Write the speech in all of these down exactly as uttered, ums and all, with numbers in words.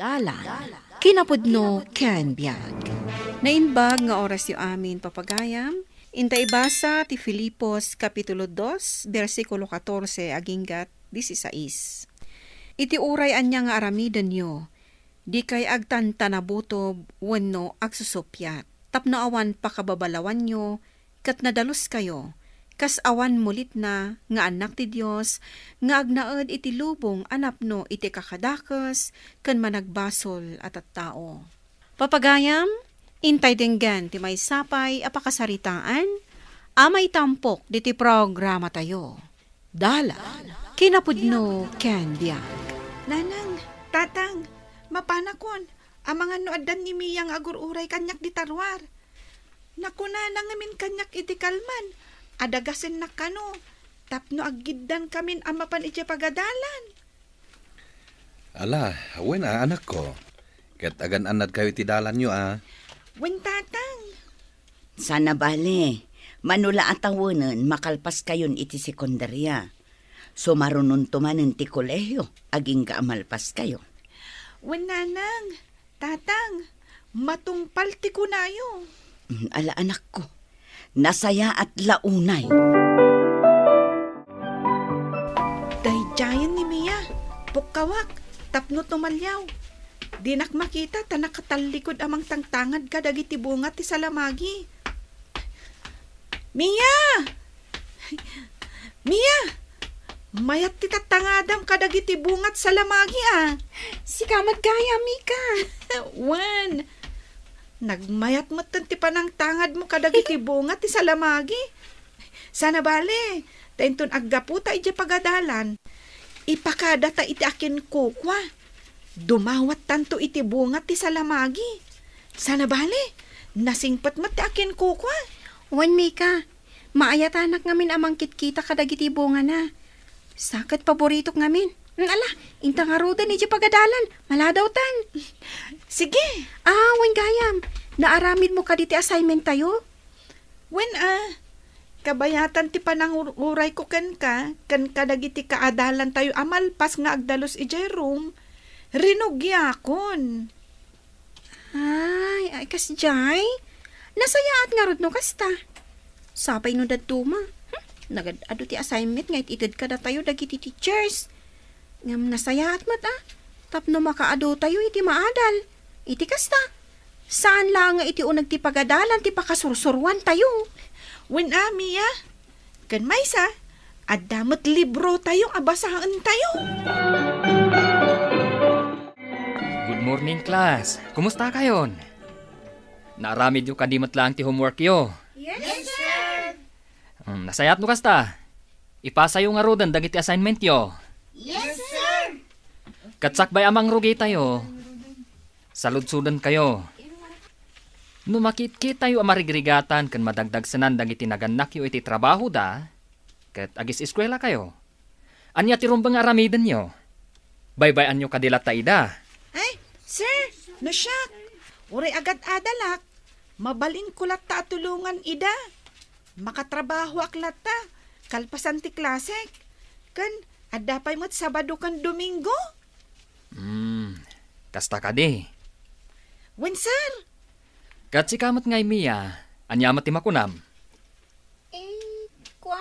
Dalan, kinapudno ken biag. Naimbag nga orasyo amin, papagayam. Inta ibasa ti Filipos, Kapitulo dos, bersikulo katorse aginggat disisais. Iti uray ania nga aramidenyo, dikay agtantanabutob wenno agsusuppiat, tapno awan pakababalawanyo ket nadaluskayo, kas awan mulitna nga annak ti Dios nga agnaed iti lubong a napno iti kakadakes ken managbasol a tattao. Papagayam, intay denggen ti maysa pay a pakasaritaan a maitampok ditoy programatayo. Dalan, kinapudno ken biag. Nanang, Tatang, mapanakon, amangan no addan ni Mia nga agur-uray kaniak dita ruar. Nakunana ngamin kaniak iti kalman, adagasennak kano, tapno aggiddan kamin a mapan idiay pagadalan. Ala, wen a, anakko. Ket agan-annadkayo iti dalanyo a. Wen, Tatang. Sana bale, mano la a tawenen, makalpaskayon iti sekundaria. Sumarunonto manen ti kolehio, agingga a malpaskayo. Wen, Nanang, Tatang, matungpal ti kunayo. Mm, ala, anakko, nasayaat la unay. Daydiayen ni Mia, pukkawak, tapno tumaliaw. Dinak makita ta nakatallikod a mangtangtangad kadagiti bunga ti salamagi. Mia! Mia! Mayat ti tattangadam kadagiti bunga ti salamagi a. Sika met gayam, Mika. Wen, nagmayat metten ti panangtangadmo kadagiti bunga ti salamagi. Sana bale, ta inton aggaputa idiay pagadalan, ipakadata iti akinkukua. Dumawattanto iti bunga ti salamagi. Sana bale, nasingpet met ti akinkukua. Wen, Mika, maayatanak ngamin a mangkitkita kadagiti bungana. Sa ket paboritok ngamin. Mm, ala, inta ngaruden idiay pagadalan, maladawtan. Sige. Ah, wen gayam, naaramidmo kadi ti assignment-tayo? Wen a, kabayatan ti panangur-urayko kenka, ken kadagiti kaadalantayo a malpas nga agdalus idiay room, rinugiakon. Ay, ay, kasdiay? Nasayaat ngarud no kasta. Sapay no dadduma. Hmm, nagad-adu ti assignment nga it-ited kadatayo dagiti teachers. Ngem nasayaat met a, tapno makaadutayo iti maadal. Iti kasta, saan laeng nga iti uneg ti pagadalan ti pakasursuruantayo. Wen a, Mia, ken maysa, adda met librotayo a basaentayo. Good morning, class. Kumustakayon? Naaramidyo kadi met laeng ti homeworkyo? Yes, sir. Hmm, nasayaat no kasta? Ipasayo ngaruden dagiti assignmentyo. Yes, sir. Ket sakbay a mangrugitayo, saludsodenkayo. No makitkitayo a marigrigatan ken madagdagsenan dagiti nagannakyo iti trabahoda, ket agis-eskuelakayo, ania ti rumbeng nga aramidenyo? Baybay-anyo kadi latta ida? Ay, sir, no siak, uray agad-adalak, mabalinko latta a tulongan ida. Makatrabahoak latta kalpasan ti klasek. Ken adda pay met Sabado ken Domingo. Hmm, kasta kadi. Wen, sir. Ket sika met ngay, Mia, ania met ti makunam? Eh, kua.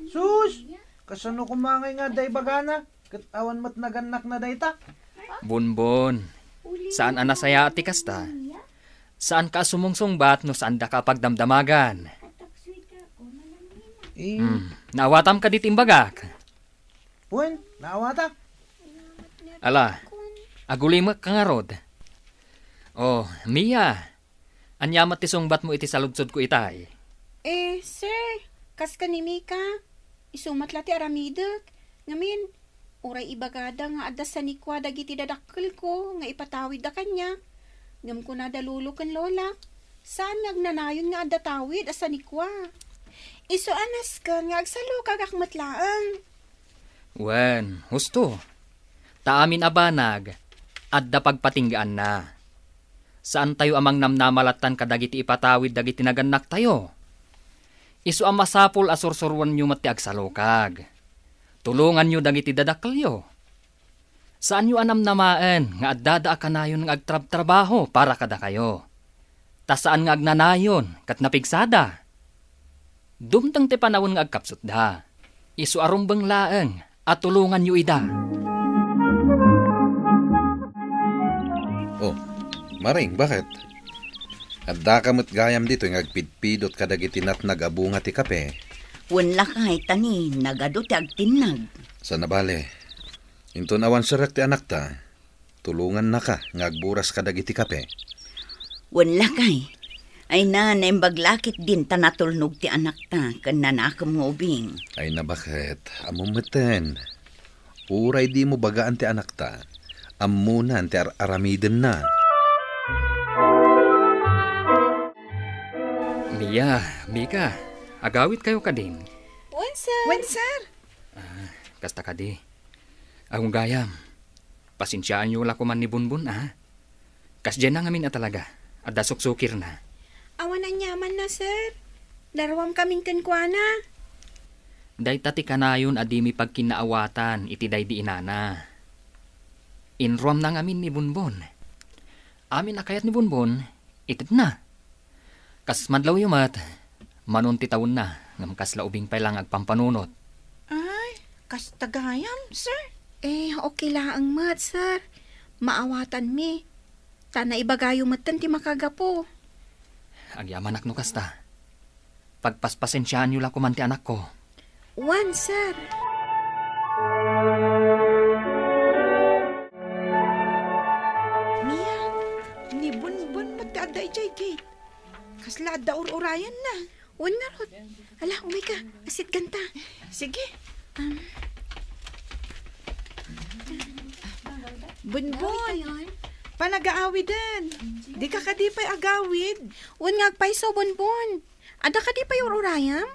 Sus! Kasano koma ngay nga adda ibagana? Ket awan met nagannakna dayta? Bonbon, saan a nasayaat ti kasta? Saanka a sumungsungbat no saandaka a pagdamdamagan? Eh. Hmm, naawatam kadi ti imbagak? Wen, naawatak. Ala, agulimek ka ngarud. Oh, Mia, ania met ti sungbatmo iti saludsodko itay? Eh, sir, kas ken ni Mika, isu met la ti aramidek. Ngamin, uray ibagada nga adda sanikua dagiti dadakkelko nga ipatawidda kaniak. Ngem kunada lolo ken lolak, saan nga agnanayon nga adda tawid a sanikua. Isu a nasken nga agsalukagak met laeng. Wen, husto. Ta amin a banag, adda pagpatinggaanna. Saantayo a mangnamnama lattan kadagiti ipatawid dagiti nagannaktayo. Isu a masapul a sursuroenyo met ti agsalukag. Tulonganyo dagiti dadakkelyo. Saanyo a namnamaen nga addada a kanayon nga agtrabtrabaho para kadakayo. Ta saan nga agnanayon ket napigsada. Dumteng ti panawen nga agkapsutda. Isu a rumbeng laeng a tulonganyo ida. Oh, Maring, baket? Addaka met gayam ditoy nga agpidpidot kadagiti natnag a bunga ti kape? Wen lakay, ta ni nagadu ti agtinnag. Saan a bale. Inton awan serrek ti anakta, tulongannaka nga agburas kadagiti kape. Wen lakay, ay na, naimbag la ketdin ta natulnog ti anakta ken nanakem nga ubing. Ay na, baket, ammom metten. Uray dimo bagaan ti anakta, ammonan ti ar-aramidenna. Mia, Mika, agawidkayo kadin? Wen, sir. Wen, sir. Ah, kasta kadi. Awan gayam. Pasensiaanyo la koman ni Bonbon, a? Kasdiay na ngamin a talaga. Adda suksukirna. Awan aniamanna, sir. Narwamkamin kenkuana. Dayta ti kanayon a dimi pagkinnaawatan iti daydi inana. Inruamna ngamin ni Bonbon. Amin a kayat ni Bonbon, itedna. Kas madlawyo met, manon ti tawenna, ngem kasla ubing pay la nga agpampanunot. Ay, kasta gayam, sir? Eh, okay laeng met, sir. Maawatanmi. Ta naibagayo metten ti makagapu. Agyamanak no kasta. Pagpaspasensiaanyo la koman ti anakko. Wen, sir. Mia, ni Bonbon met ti adda idiay gate. Kasla adda ur-urayenna. Wen ngarud. Ala, umayka. Asitganta. Sige. Um. Bonbon, panagaawiden. Dika kadi pay agawid? Wen nga agpayso, Bonbon. Adda kadi pay ur-urayam?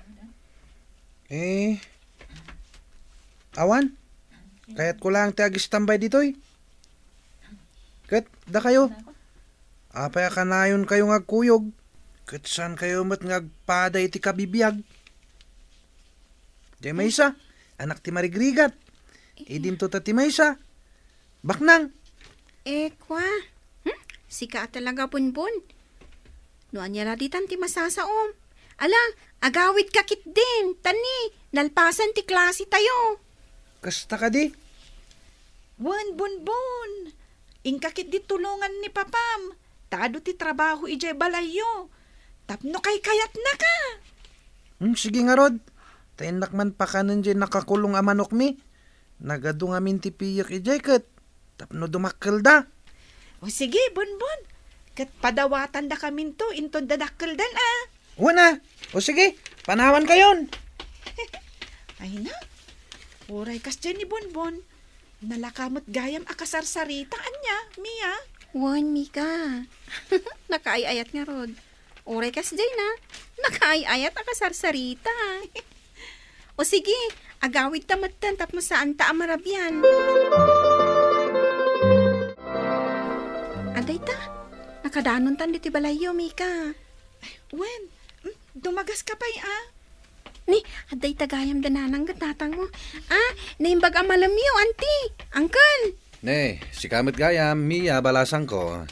Eh, awan. Kayatko laeng ti agistambay ditoy. Ket dakayo, apay a kanayonkayo nga agkuyog? Ket saankayo met nga agpada iti kabibiag? Diay maysa, anak ti marigrigat. Idinto ta ti maysa, baknang. Eh, kua. Hmm? Sika a talaga, Bonbon. No ania la ditan ti masasaom? Ala, agawidka ketdin, ta ni, nalpasan ti klasetayo. Kasta kadi? Wen, Bonbon. Inka ketdi tulongan ni papam. Ta adu ti trabaho idiay balayyo. Tapno kaykayatnaka. Hmm, sige ngarud. Ta innak man pakanen diay nakakulong a manokmi. Nagadu ngamin ti piyek idiay ket tapno dumakkelda. O sige, Bonbon. Ket padawatandakaminto inton dadakkeldan, a. Wen a. O sige, panawankayon. Ay na. Uray kasdiay ni Bonbon, nalaka met gayam a kasarsarita, ania, Mia? Wen, Mika. Nakaay-ayat ngarud. Uray kasdiay na, nakaay-ayat a kasarsarita. O sige, agawidta metten tapno saanta a marabian. Adayta, nakadanontan ditoy balayyo, Mika. Wen, mm, dumagaska pay, a. Ni, adayta gayam da nanang ket tatangmo. Ah, naimbag a malemyo, auntie, uncle. Ne, sika met gayam, Mia, balasangko.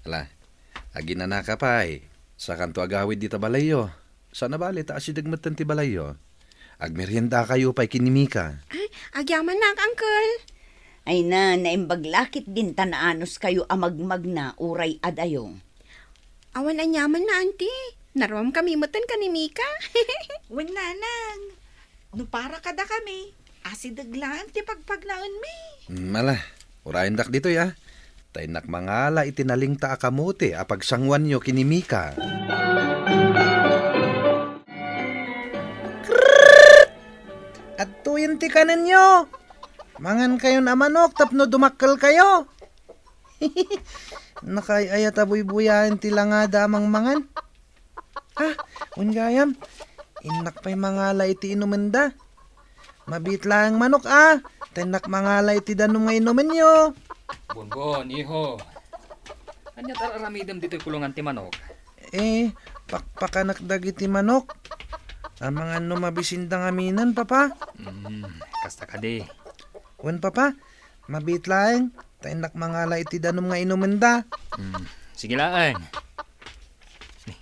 Ala, aginanaka pay. Sakanto agawid dita balayyo. Saan a bale ta asideg metten ti balayyo. Agmeriendakayo pay ken ni Mika. Ay, agyamannak, uncle. Ay na, naimbag la ketdin ta naanuskayo a magmagna uray adayo. Awan aniamanna, auntie. Narwamkami metten ken ni Mika. Wen, nanang. No para kadakami, asideg laeng ti pagpagnaenmi. Mm, ala, urayendak ditoy, a. Ta innak mangala iti nalingta a kamote a pagsanguanyo ken ni Mika. Adtoyen ti kanenyo. Mangankayon a manok tapno dumakkelkayo. Nakaay-ayat a buybuyaen ti langada a mangmangan. Ah, wen gayam, innak pay mangala iti inumenda. Mabiit laeng manok, a. Ta innak mangala iti danum nga inumenyo. Bonbon, iho. Ania ti ar-aramidem ditoy kulungan ti manok? Eh, pakpakanak dagiti manok. Amangan no mabisinda ngaminen, Papa. Mm, kasta kadi. Wen, Papa, Mabiit laeng, ta innak mangala iti danum nga inumenda. Hmm, sige laeng. Ni,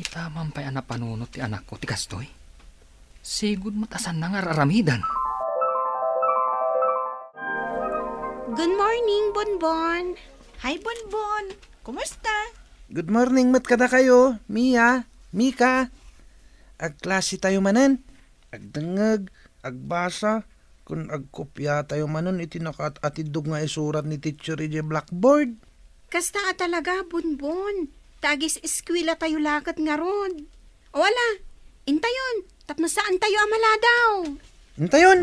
ita man pay a napanunot ti anakko ti kastoy. Sigud met a saanna nga ar-aramiden. Good morning, Bonbon. Hi, Bonbon. Kumusta? Good morning met kadakayo, Mia, Mika. Agklase tayo manen. Agdengngeg, agbasa, ken agkopia tayo manen iti nakaat-atiddog nga isurat ni teacher idiay blackboard. Kasta a talaga, Bonbon. Ta agis-eskuela tayo laket ngarud. O ala, intayon, tapno saan tayo a maladaw. Intayon!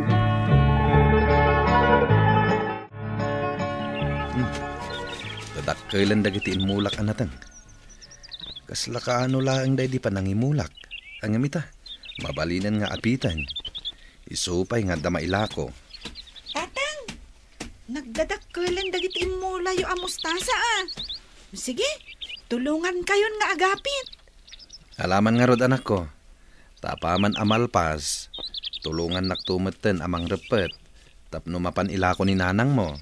Hmm. Dadakkelen dagiti immulak a nateng. Kasla kaano laeng daydi panangimulak. Ngem ita, mabalinen nga apiten. Isu pay nga adda mailako. Tatang, nagdadakkelen dagiti immulayo a mustasa, a. Sige, tulongankayon nga agapit. Alaman ngarud, anakko. Ta apaman a malpas, tulongannakto metten a mangreppet tapno mapan ilako ni nanangmo.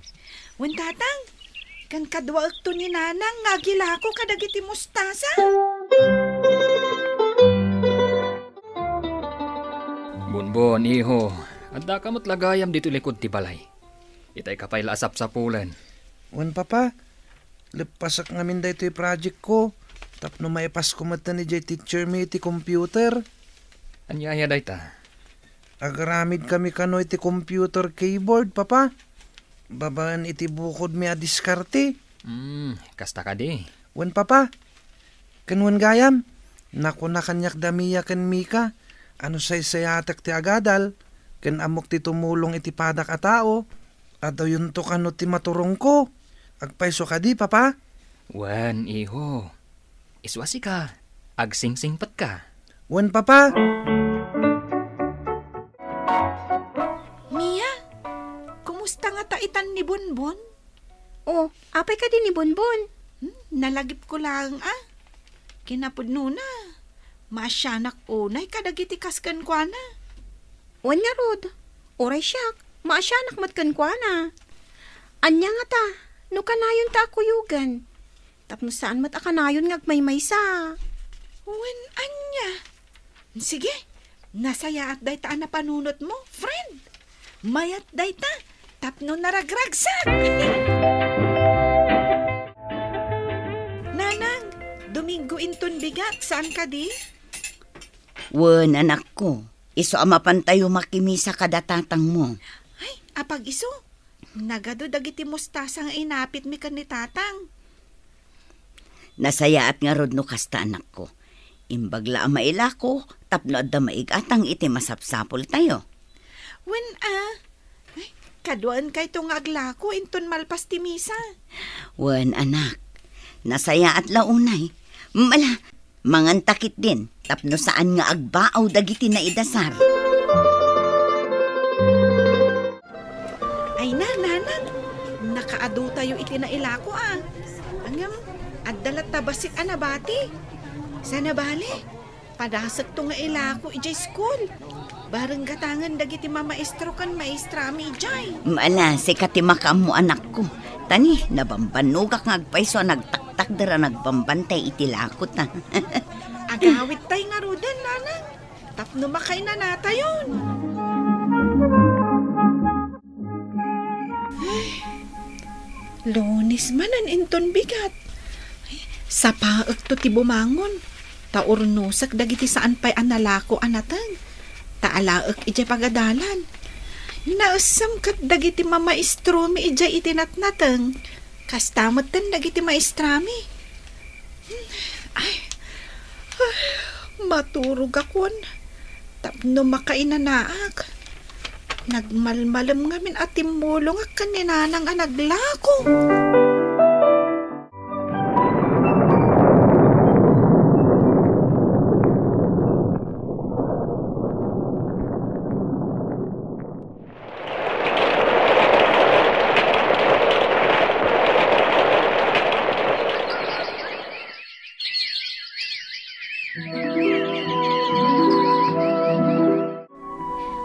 Wen, Tatang, ken kaduaekto ni Nanang nga agilako kadagiti mustasa. Bonbon, iho, addaka met la gayam ditoy likud ti balay. Itay ka pay la a sapsapulen. Wen, Papa, leppasak ngamin daytoy project ko tapno maipasko metten idiay teacher mi iti computer. Ania aya dayta? Agaramid kami kano iti computer keyboard, Papa. Babaen iti bukod mi a diskarte. Hmm, kasta kadi? Wen, Papa. Ken wen gayam, nakuna kaniak da Mia ken Mika a no saysayatek ti agadal, ken ammok ti tumulong iti padak a tao, aduyonto kano ti maturongko. Agpayso kadi, Papa? Wen, iho. Isu a sika, agsingsingpetka. Wen, Papa. Mia, kumusta ngata itan ni Bonbon? O, apay kadi ni Bonbon? Hmm, nalagipko laeng a. Kinapudnona, maasianak unay kadagiti kas kenkuana. Wen ngarud, uray siak, maasianak met kenkuana. Ania ngata, no kanayonta a kuyogen? Tapno saan met a kanayon nga agmaymaysa. Wen, ania? Sige, nasayaat dayta a napanunotmo, friend. Mayat dayta tapno naragragsak. Nanang, Domingo inton bigat, saan kadi? Wen, anakko. Isu a mapantayo makimisa kada tatangmo. Ay, apag-isu. Nagadu dagiti mustasa nga inapitmi ken ni Tatang. Nasayaat ngarud no kasta, anakko. Imbag la a mailako tapno adda maigatang iti masapsapultayo. Wen a, ay, kaduaenkayto nga aglako inton malpas ti misa. Wen, anak. Nasayaat la unay. Mala, mangan ta ketdin tapno saan nga agbaaw dagiti naidasar. Ay na, nanang, nakaadutayo iti nailako a. Ngem, adda latta bassit a nabati. Saan a bale, padasekto nga ilako idiay school. Bareng gatangen dagiti mamaestro ken maestrami idiay. Mala, sika ti makaammo, anakko. Tani, nabambannogak nga agpayso a nagtaktakder a nagbambantay iti lakota. Agawidtay ngaruden, nanang, tapno makainanatayon. Ay, Lunes manen inton bigat. Ay, sapaekto ti bumangon, ta urnosek dagiti saan pay a nalako a nateng, ta alaek idiay pagadalan. Naessem ket dagiti mamaestromi idiay iti natnateng, kasta metten dagiti maestrami. Ay, ay, maturogakon tapno makainanaak. Nagmalmalem ngamin a timmulongak ken ni nanang a naglako.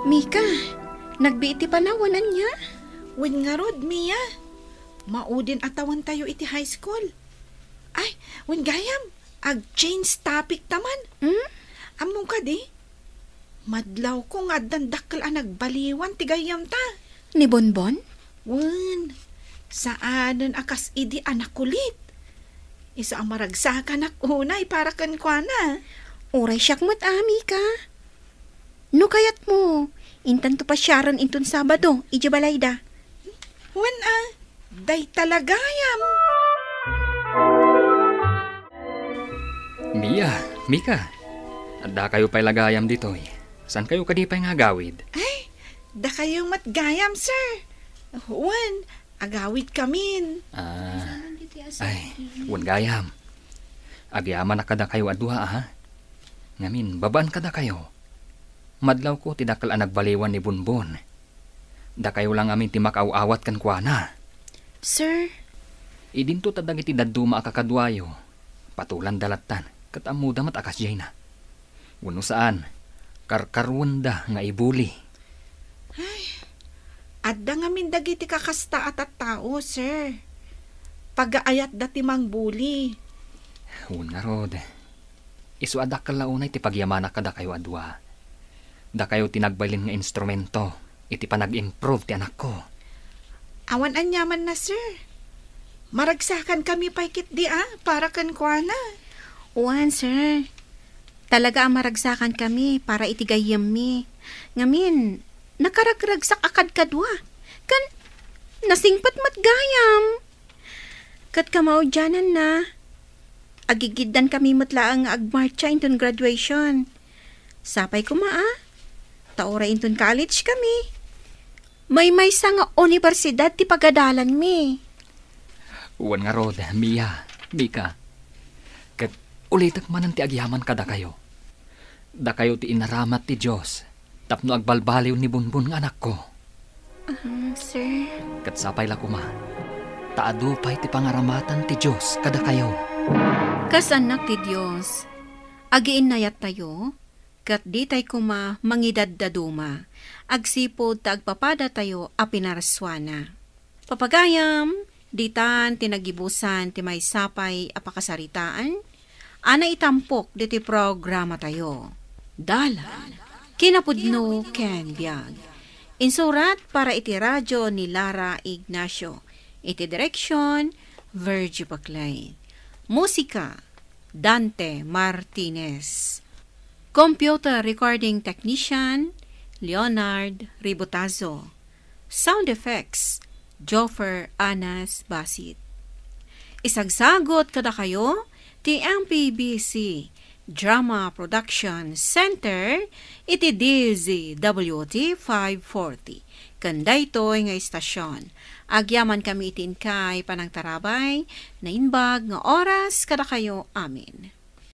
Mika, nagbiit ti panawen ania? Wen ngarud, Mia, maudin a tawentayo iti high school. Ay, wen gayam, ag-change topic ta man. Hmm? Ammom kadi, madlawko nga addan dakkel a nagbaliwan ti gayyemta. Ni Bonbon? Wen, saanen a kas idi a nakulit. Isu a maragsakanak unay para kenkuana. Uray siak met, a, Mika. No kayatmo, intanto pasiaren inton Sabado, idiay balayda. Wen a, dayta la gayam. Mia, Mika, addakayo pay la gayam ditoy. Saankayo kadi pay nga agawid? Ay, dakayo met gayam, sir. Wen, agawidkamin. Ah, ay, wen gayam. Agyamanak kadakayo a dua, a. Ngamin, babaan kadakayo. Madlawko ti dakkel a nagbaliwan ni Bonbon. Dakayo la ngamin ti makaaw-awat kenkuana. Sir? Idinto ta dagiti dadduma a kakaduayo, patulanda lattan, ket ammoda met a kasdiayna. Wenno saan, karkaruenda nga ibuli. Ay, adda ngamin dagiti kakasta a tattao, sir. Pagaayatda ti mangbuli. Wen ngarud, isu a dakkel la unay ti pagyamanak kadakayo a dua. Dakayo ti nagbalin nga instrumento iti panag-improve ti anakko. Awan aniamanna, sir. Maragsakankami pay ketdi a para kenkuana. Wen, sir. Talaga a maragsakankami para iti gayyemmi. Ngamin, nakaragragsak a kadkadua. Ken, nasingpet met gayam. Ket kamaudiananna, agigiddankami met laeng nga agmartsa inton graduation. Sapay koma a, ta uray inton college kami, maymaysa nga universidad ti pagadalanmi. Wen ngarud, Mia, Mika, ket ulitek manen ti agyaman kadakayo. Dakayo ti inaramat ti Dios tapno agbalbaliw ni Bonbon nga anakko. Um, sir. Ket sapay la koma, ta adu pay ti pangaramatan ti Dios kadakayo. Kas annak ti Dios, agiinnayattayo, ket ditay koma mangidaddaduma, agsipud ta agpapadatayo a pinarsuana. Papagayam, ditan ti nagibusan ti maysa pay a pakasaritaan a naitampok ditoy programatayo. Dalan, kinapudno ken biag. Insurat para iti radio ni Lara Ignacio. Iti direksion, Virgie Paclay. Musika, Dante Martinez. Computer recording technician, Leonard Ributazo. Sound effects, Joffer Anas Basit. Isagsagut kadakayo ti M P B C Drama Production Center iti D Z W T five forty. Ken daytoy nga istasion, agyamankami iti inkay panangtarabay, naimbag nga oras kadakayo amin.